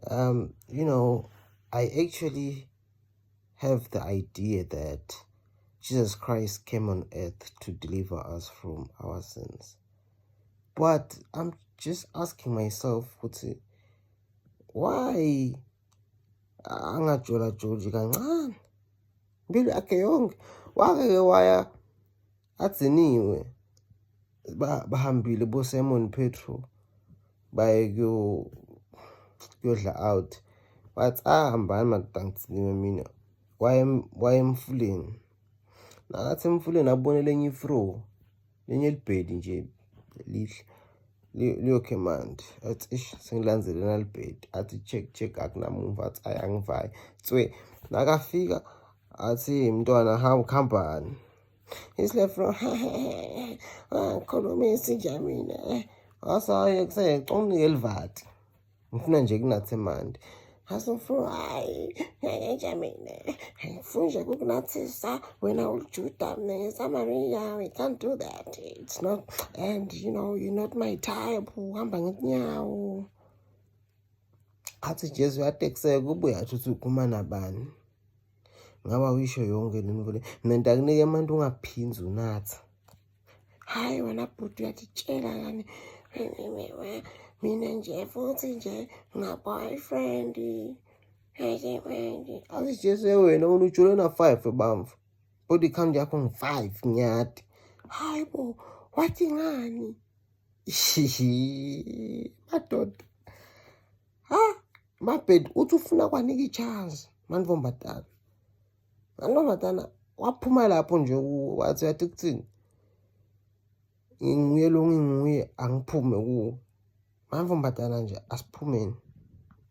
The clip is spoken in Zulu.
I actually have the idea that Jesus Christ came on earth to deliver us from our sins. But I'm just asking myself ukuthi why angajolajoli kancane impilo yakhe yonke, wake-ke waya adziniwe, bahambile boSimon Petro baye kuyodla out, wathi, "Ah, hambani madoda, ngitsiniwe mina." Waya emfuleni, nakathi emfuleni abone lenye ifro, lenye libhedi nje lihle, liyokhe emanti. Athi, "Ish, sengilandzele nalibhedi." Athi, "Check, check," akunamuva. Athi, "Ayi, angivayi tswe." Nakafika athi, "Mntwana, kuhambani?" He's like, "Ngikhulumisa nje mina." Wasaye kusecela unginike livati, ngifuna nje kunatha emanti. Asofuna, "Hayi, nje mina ngifuna nje ukukunathisa, wena uliJuda, mina ngiSamariya, we can't do that, it's not, and you know you're not my type, uhamba ngetinyawo." Athi Jesu uyatekiseka, ubuye athi uthi ukhuluma nabani, ngaba uyisho yonke le nto le, mina ntakunika emanti ungaphindzi unatha. "Hayi wena bhuti, uyatitshela kani, mina nje futhi nje nga-boyfriend." Athi Jesu, "Wena ujule na-five bamvu, body count yakho ngu-five, ngiyati." "Hayi bo, wathi ngani?" Madoda, ha, mabhedi uthi ufuna kwanika i-chance mantombazana. Mantombazana waphuma lapho nje, wathi, "Yathi kuthini, nginguye lo nginguye, angiphume kuwo mantombazana nje, asiphumeni."